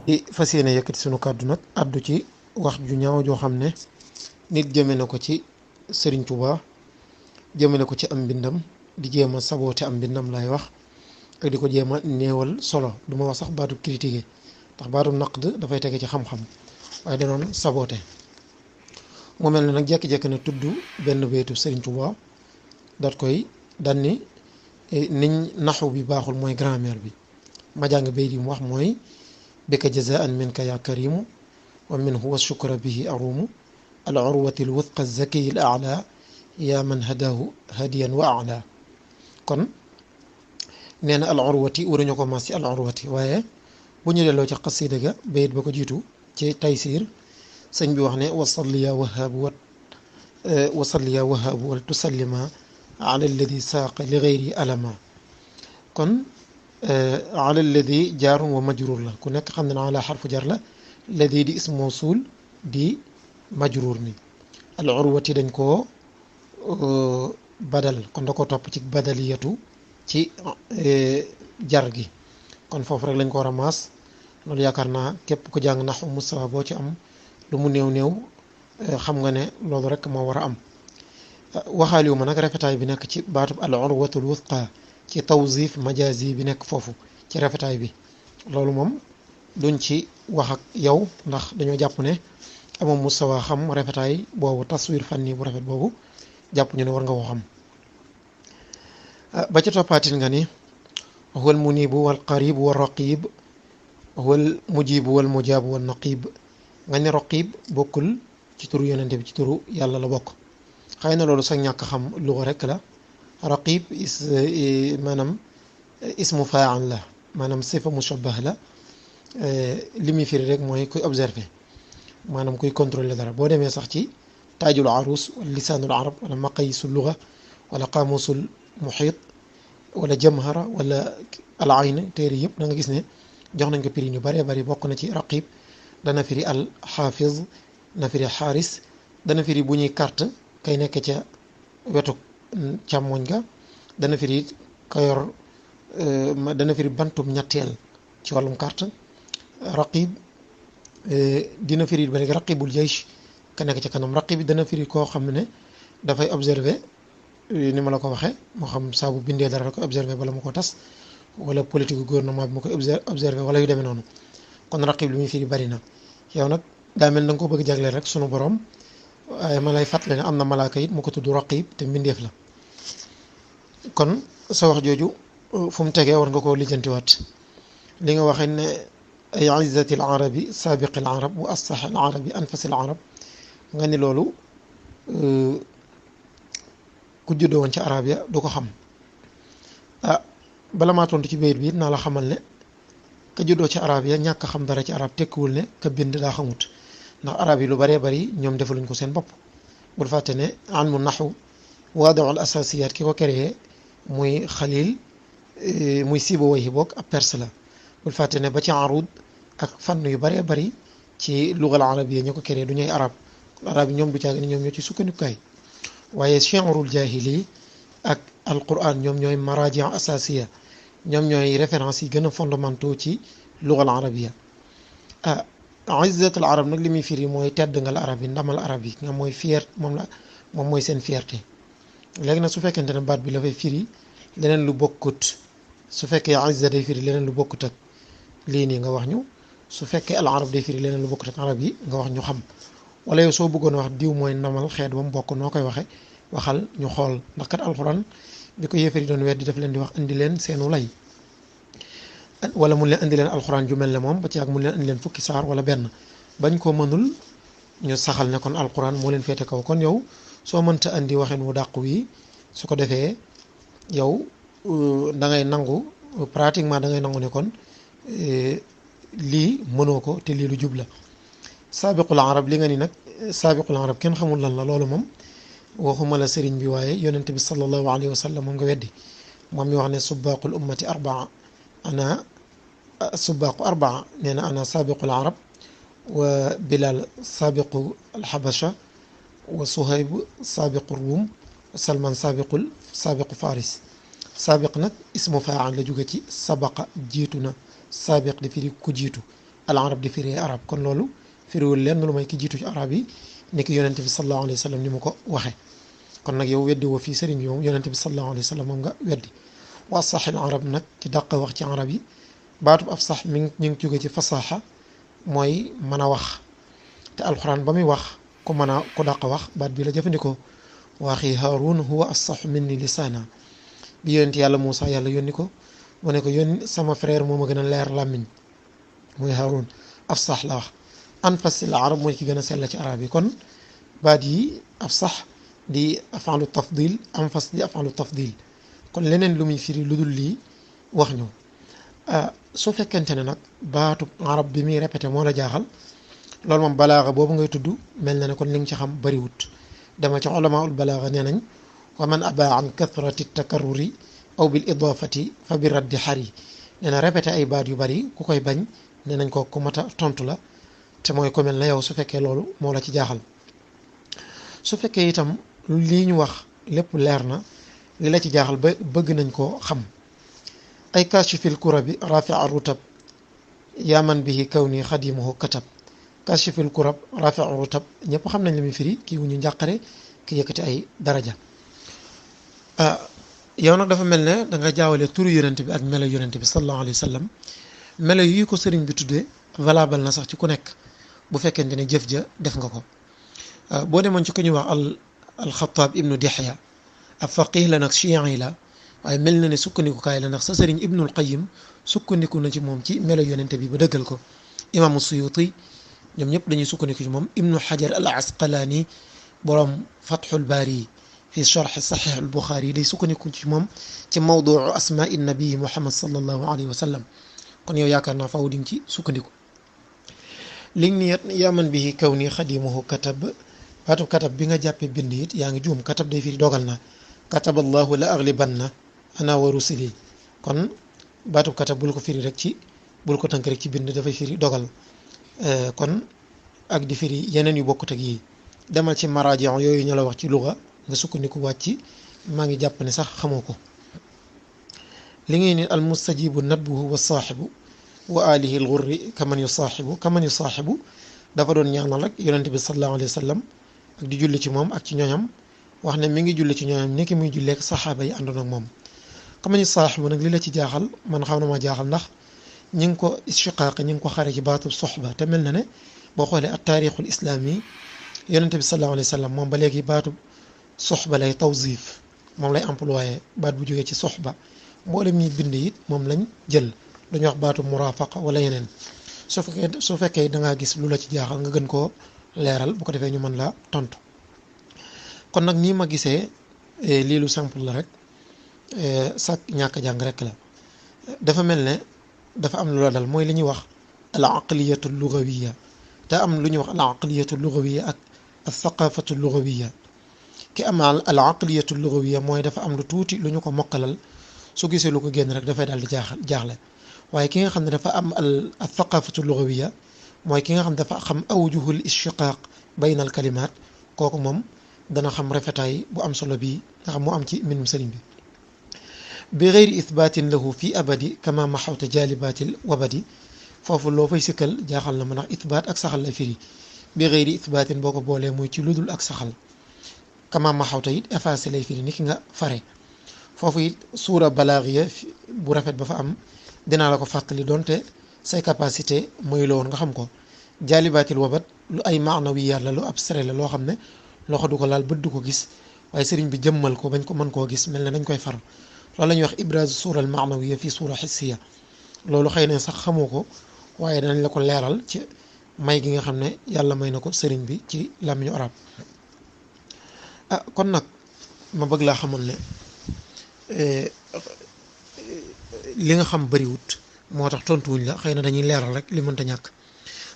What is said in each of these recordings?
di fas yéene yëkkati sunu kàddu nag addu ci wax ju ñaaw joo xam ne nit jëme na ko ci Sëriñ Tuubaa jëmale ko ci am mbindam di jéem a saboote am mbindam lay wax ak di ko jéem a néewal solo du ma wax sax baatu critiquer ndax baatu naqd dafay tege ci xam-xam waaye danoon saboote mu mel ne nag jekki-jekki na tudd benn baytu Sëriñ Tuubaa daat koy dan ni niñ naxu bi baaxul mooy grammaire bi ma jàng bayt yi mu wax mooy bika jazaan minka ya karimu wa minhu wa shukra bihi arumu al urwati al wuthqa zakiyi al a'la yaa man hadaahu hadiyan wa ala kon nee na al urwati waruñu ko mas ci al urwati waaye bu ñu delloo ci xasida ga bayit ba ko jiitu ci taysir sëñ bi wax ne wasalli ya wahaabu wal tusallima ala alladi saaqa li gayri alama kon ala alladi jaarun wa majrur la ku nekk xam ne na ala xarfu jar la alladi di ism mawsul di majrur mi al urwati dañ koo badal kon da ko topp ci badaliyatu ci jar gi kon foofu rek lañ ko war a maas loolu yaakaar naa képp ku jàng naxu mustawa boo ci am lu mu néew néew xam nga ne loolu rek moo war a am waxaaliwu ma nag rafetaay bi nekk ci baatub al urwatul wuthqa ci tawzif majazi bi nekk foofu ci rafetaay bi loolu moom duñ ci wax ak yow ndax dañoo jàpp ne amoon mustawa xam rafetaay boobu taswir fanni bu rafet boobu jàpp ñu ne war nga ko xam ba ca toppaatin nga ni huwal munibu wal qarib wal raqib huwal mujibu wal mujabu wal naqib nga ne raqib bokkul ci turu yonente bi ci turu yàlla la bokk xëy na loolu sax ñàkk xam luga rek la raqib maanaam ismu faa'il la maanaam sifa mushabbah la li muy firi rek mooy kuy observer maanaam kuy contrôler dara boo demee sax ci taajul arus wala lisaanul arab wala maqayisul luga wala qaamusul muhiit wala jamhara wala al ayn téere yëpp da nga gis ne jox nañ ko prix ñu bëree bëri bokk na ci raqib dana firi al xaafiz dana firi xaaris dana firi bu ñuy carte kay nekk ca wetu càmmoñ ga dana firi ka yor dana firi bantum ñetteel ci wàllum carte raqib dina firi ba léegi raqibul jaysh ka nekk ca kanam raqib bi dana firi koo xam ne dafay observer ni ma la ko waxee moo xam saa bu bindee dara da koy observer bala mu ko tas wala politique gouvernement bi mu koy observer wala yu demee noonu kon raqib li muy firi bari na yow nag daa mel da nga ko bëgg jagleel rek sunu borom waaye ma lay fàttali ne am na malaaka it mu ko tudd raqib te mbindeef la kon sa wax jooju fu mu tegee war nga koo lijjantiwaat li nga waxee ne ay izzati al arabi sabiqi al arab wa assax al arabi anfasi al arab nga ni loolu ku juddoo woon ci arab ya du ko xam bala maa tontu ci bayit bi it naa la xamal ne ka juddoo ci arab ya ñàkk xam dara ci arab tekkiwul ne ka bind daa xamut ndax arab yi lu bëree bëri ñoom defaluñ ko seen bopp bul fàtte ne ilmu naxu waadiu al asasiyat ki ko créé muy xalil muy Sibawayhi bokk ab perse la bul fàtte ne ba ci arud ak fànn yu bëree bëri ci lugal arabiya ñu ko créé du ñuy arab arab yi ñoom du caagi ne ñoom ñoo ci sukkandikukaay waaye shi'rul jahili ak alquran ñoom ñooy maraji asasiya ñoom ñooy référence yi gën a fondamentaux ci lugal arabiya izzatul arab nag li muy firi mooy tedd nga la arab yi ndamal arab yi nga mooy fier moom mooy seen fierté léegi nag su fekkente ne baat bi la fay firi leneen lu bokkut su fekkee izza day firi leneen lu bokkut ak lii nii nga wax ñu su fekkee al arab day firi leneen lu bokkut ak arab yi nga wax ñu xam wala yow soo bëggoon wax diw mooy ndamal xeet ba mu bokk noo koy waxe waxal ñu xool ndax kat alxuraan bi ko yéefar yi doon weddi daf leen di wax indi leen seenu lay wala mun leen indi leen alxuraan ju mel ne moom ba ci ak mun leen indi leen fukki saar wala benn bañ koo mënul ñu saxal ne kon alxuraan moo leen féete kaw kon yow soo mënta andi waxin wu dàqu wi su ko defee yow da ngay nangu pratiquement da ngay nangu ne kon lii mënoo ko te lii lu jub la saabiqul arab li nga ni nag saabiqul arab kenn xamul lan la loolu moom waxuma la sëriñ bi waaye yonente bi sallallahu alayhi wa sallam moom nga weddi moom mi wax ne subaqul ummati arbaa ana subaqu arbaa nee na ana saabiqul arab wa bilal saabiqu alxabasha wa suhayb saabiqu ruum salman saabiqu faris saabiq nag ismu faa'il la jóge ci sabaqa jiitu na saabiq di firi ku jiitu al arab di firi arab kon loolu firiwul lenn lu may ki jiitu ci arab yi ni ki yonente bi sallallahu alayhi wa sallam ni mu ko waxe kon nag yow weddi woo fii sëriñ bi moom yonente bi sallallahu alayhi wa sallam moom nga weddi wa saxil arab nag ci dàq wax ci arab yi baatub af sax mi ñu ngi jóge ci fasaxa mooy mën a wax te alxuraan ba muy wax ku mën a ku dàq wax baat bi la jëfandikoo waxi Haarun huwa afsaxu minni lisaana bi yonent yàlla Muusa yàlla yónni ko mu ne ko yónni sama frère moo ma gën a leer làmmiñ muy Haarun afsax la wax anfasil arab mooy ki gën a sell ci arab yi kon baat yi afsax di afalu tafdil anfas di afalu tafdil kon leneen lu muy firi lu dul lii wax ñu su fekkente ne nag baatu arab bi muy répété moo la jaaxal loolu moom balaaxa boobu ngay tudd mel na ne kon li nga ci xam bariwut dama ci ulamaul balaaxa nee nañ wa man aba an kathrati takarruri aw bil idafati fa bi raddi xari nee na répété ay baat yu bari ku koy bañ nee nañ ko ku mat a tontu la te mooy ko mel na yow su fekkee loolu moo la ci jaaxal su fekkee itam lii ñu wax lépp leer na li la ci jaaxal ba bëgg nañ koo xam ay kashifil kurabi rafia rutab yaman bihi kawni xadimuhu katab kashifil kurab rafia rutab ñëpp xam nañ li muy firi kii wu ñu njàqare ki yëkkati ay daraja yow nag dafa mel ne da nga jaawale turu yonent bi ak melo yonent bi sallallahu alayhi wa sallam melo yi ko sëriñ bi tuddee valable na sax ci ku nekk bu fekkente ne jëf ja def nga ko boo demoon ci ku ñuy wax alxataab ibnu dihya ab faqih la nag chiyan yi la waaye mel na ne sukkandikukaay la ndax sa sëriñ ibnul qayim sukkandiku na ci moom ci melo yonente bi ba dëggal ko imaamu suyuti ñoom ñëpp dañuy sukkandiku ci moom ibnu xajar al asqalaani borom fatxul baari fi charx saxix al buxaari day sukkandiku ci moom ci mawduu asmaai nabii muhammad sallallahu alayhi wa sallam kon yow yaakaar naa faaw di nga ci sukkandiku li ni yaman bihi kaw nii xadimuhu katab baatu katab bi nga jàppee bind it yaa ngi juum katab day firi dogal na katab allahu la aglibanna ana wa rusuli kon baatu katab bul ko firi rek ci bul ko tënk rek ci bind dafay firi dogal kon ak di firi yeneen yu bokkut ak yi demal ci maraaji yooyu ñu la wax ci luga nga sukkandiku wàcc maa ngi jàpp ne sax xamoo ko li ngay ni al mustajibu nadbuhu wa saaxibu wa alihi al ghurri kaman yusaaxibu dafa doon ñaanal rek yonente bi sallallahu alayhi wa sallam ak di julli ci moom ak ci ñooñam wax ne mi ngi julli ci ñooñam ni ki muy julleek saxaaba yi àndoon ak moom kaman yusaaxibu nag li la ci jaaxal man xam na ma jaaxal ndax ñi ngi ko istiqaaq ñi ngi ko xare ci baatu soxba te mel na ne boo xoolee ak taarixul islaami yonente bi sallallahu alayhi wa sallam moom ba léegi baatu soxba lay tawzif moom lay employé baat bu jógee ci soxba mboolem ñi bind it moom lañ jël dañuy wax baatu murafaqa wala yeneen su fekkee da ngaa gis lu la ci jaaxal nga gën koo leeral bu ko defee ñu mën la tontu kon nag nii ma gisee lii lu simple la rek sax ñàkk jàng rek la dafa mel ne dafa am lu la dal mooy li ñuy wax al aqliyatu lugawiya te am lu ñuy wax al aqliyatu lugawiya ak al thaqafatu lugawiya ki am al aqliyatu lugawiya mooy dafa am lu tuuti lu ñu ko mokkalal su gisee lu ko génn rek dafay daal di jaaxle waaye ki nga xam ne dafa am al thaqafatu lugawiya mooy ki nga xam dafa xam awjuhul ishtiqaq bayna al kalimat kooku moom dana xam rafetaay bu am solo bii nga xam moo am ci mbindum sëriñ bi bi geyri ithbatin lahu fi abadi kama maxawta jalibatil wabadi foofu loo fay sikkal jaaxal na ma ndax ithbaat ak saxal la firi bi geyri ithbatin boo ko boolee muy ci ludul ak saxal kama maxawta it effacé lay firi ni ki nga fare foofu it suura balaaxiya bu rafet ba fa am dinaa la ko fàttali donte say capacité mooy la woon nga xam ko jaalibaatil wabat lu ay maanawiyaat la lu abstrait la loo xam ne loxo du ko laal bët du ko gis waaye sëriñ bi jëmmal ko bañ ko mën koo gis mel ne dañ koy far loolu la ñuy wax ibraaz suura al maanawiya fii suura xissiya loolu xëy na sax xamoo ko waaye danañ la ko leeral ci may gi nga xam ne yàlla may na ko sëriñ bi ci làmmiñu arab kon nag ma bëgg laa xamoon ne li nga xam bariwut moo tax tontuwuñ la xëy na dañuy leeral rek li mënta ñàkk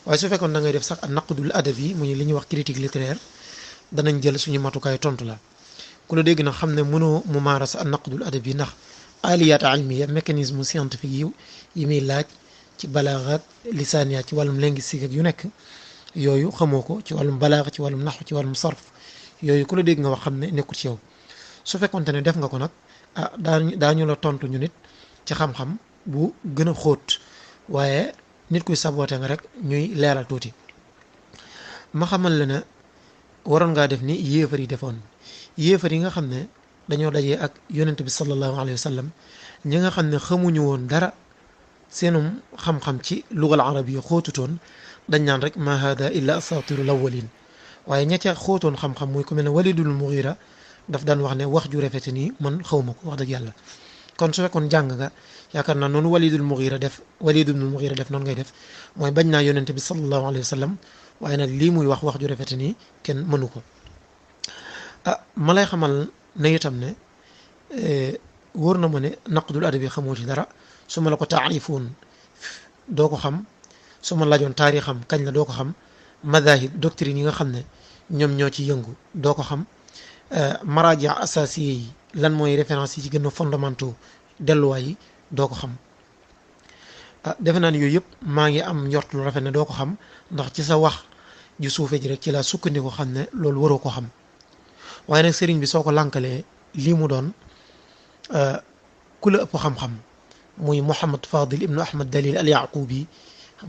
waaye su fekkoon da ngay def sax ak naqdul adabi mu li ñuy wax critique littéraire danañ jël suñu matukaay tontu la ku la dégg nag xam ne mënoo mu maaras ak naqdul adabi ndax aliyaat almiya mécanisme scientifique yi muy laaj ci balaaxa lisaaniyaat ci wàllum linguistique ak yu nekk yooyu xamoo ko ci wàllum balaaxa ci wàllum naxu ci wàllum sarf yooyu ku la dégg nga wax xam ne nekkul ci yow su fekkonte ne def nga ko nag daañu la tontu ñu nit ci xam-xam bu gën a xóot waaye nit kuy saboote nga rek ñuy leeral tuuti ma xamal la ne waroon ngaa def ni yéefar yi defoon yéefar yi nga xam ne dañoo dajee ak yonent bi sallallahu alayhi wa sallam ñi nga xam ne xamuñu woon dara seenum xam-xam ci lugal arab yi xóotutoon dañ naan rek ma hada illa asatirul awwalin waaye ña ca xóotoon xam-xam muy ku mel ne walidul mughira daf daan wax ne wax ju rafete nii man xawma ko wax dëgg yàlla kon su fekkoon jàng nga yaakaar naa noonu walidul mughira def noonu ngay def mooy bañ naa yonent bi sallallahu alayhi wa sallam waaye nag lii muy wax ju rafete nii kenn mënu ko ma lay xamal ne itam ne wóor na ma ne naqdul adabi xamoo ci dara su ma la ko taarifoon doo ko xam su ma laajoon taarixam kañ la doo ko xam madahib doctrine yi nga xam ne ñoom ñoo ci yëngu doo ko xam maraja assasiye yi lan mooy référence yi ci gën a fondamentaux delluwaay yi doo ko xam defe naa ne yooyu yëpp maa ngi am njort lu rafet ne doo ko xam ndax ci sa wax ju suufe ji rek ci la sukkandiku xam ne loolu waroo ko xam waaye nag sëriñ bi soo ko lànkalee lii mu doon ku la ëpp xam-xam muy Mouhamad Fadil ibnu Ahmad Dalil al Yaqubi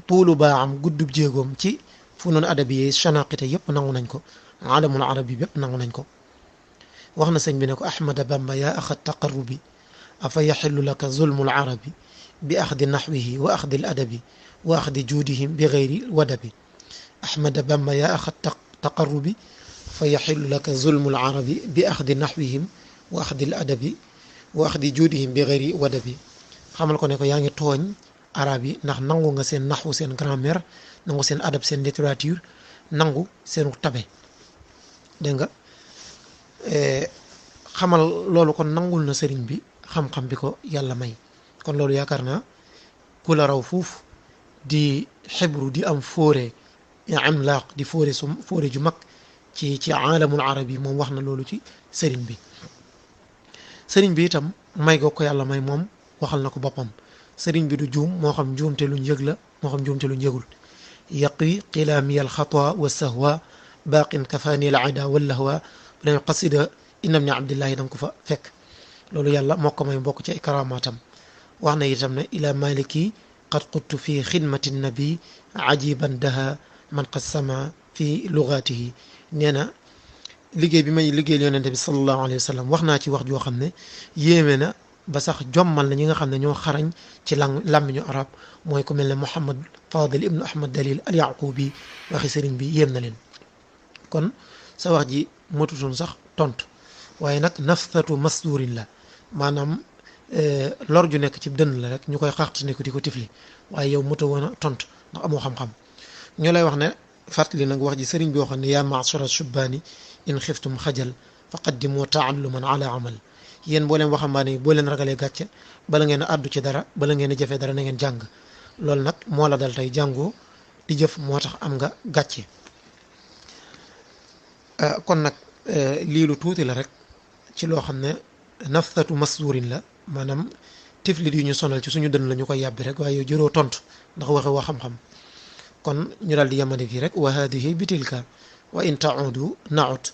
tuulu baa am guddub jéegoom ci funoon adabi chanaqite yëpp nangu nañ ko alamul arabi yëpp nangu nañ ko wax na sëñ bi ne ko Ahmada Bamba yaa axa taqarrubi afa yaxillu laka zulmul arabi bi axdi naxwihi wa axdi al adabi wa axdi juudihim bi gayri wadabi Ahmada Bamba yaa axa taqarrubi fa yaxillu laka zulmul arabi bi axdi naxwihim wa axdi al adabi wa axdi juudihim bi gayri wadabi xamal ko ne ko yaa ngi tooñ arab yi ndax nangu nga seen naxwu seen grammaire nangu seen adab seen littérature nangu seenu tabe dégg nga xamal loolu kon nangul na sëriñ bi xam-xam bi ko yàlla may kon loolu yaakaar naa ku la raw fuuf di xibru di am fóore imlaaq di fóore ju mag ci aalamul arab yi moom wax na loolu ci sëriñ bi itam may goo ko yàlla may moom waxal na ko boppam sëriñ bi du juum moo xam juumte luñ yëg la moo xam juumte luñ yëgul yaqi qilaami alxatwa wa sahwa baaqin kafaani al ada wallahwa bu demee qasida inam ni abdillahi danga ko fa fekk loolu yàlla moo ko may bokk ci ay karamaatam wax na itam ne ila maliki qad quttu fi xidmati nabi ajiban daha man qassama fi lugatihi nee na liggéey bi may liggéeyal yonente bi sallallahu alayhi wa sallam wax naa ci wax joo xam ne yéeme na ba sax jommal na ñi nga xam ne ñoo xarañ ci làmmiñu arab mooy ku mel ne Mouhamad Fadil ibnu Ahmad Dalil al Yaqubi waxi sëriñ bi yéem na leen kon sa wax ji matutoon sax tontu waaye nag nafsatu masdurin la maanaam lor ju nekk ci dënn la rek ñu koy xaxtu ne ko di ko tifli waaye yow moto woon a tontu ndax amoo xam-xam ñu lay wax ne fàttali nag wax ji sëriñ bi waxoon ne yaa ma'shara shubbaani in xiftum xajal faqaddimu taalluman ala amal yéen boo leen waxambaane yi boo leen ragalee gàcce bala ngeen a àddu ci dara bala ngeen a jëfee dara na ngeen jàng loolu nag moo la dal tey jàngoo di jëf moo tax am nga gàcce kon nag lii lu tuuti la rek ci loo xam ne nafsatu masdurin la maanaam tiflit yu ñu sonal ci suñu dën la ñu koy yàbbi rek waaye yow jëroo tontu ndax waxe waa xam-xam kon ñu daal di yemande fii rek wa hadihi bitilka wa in taudu naut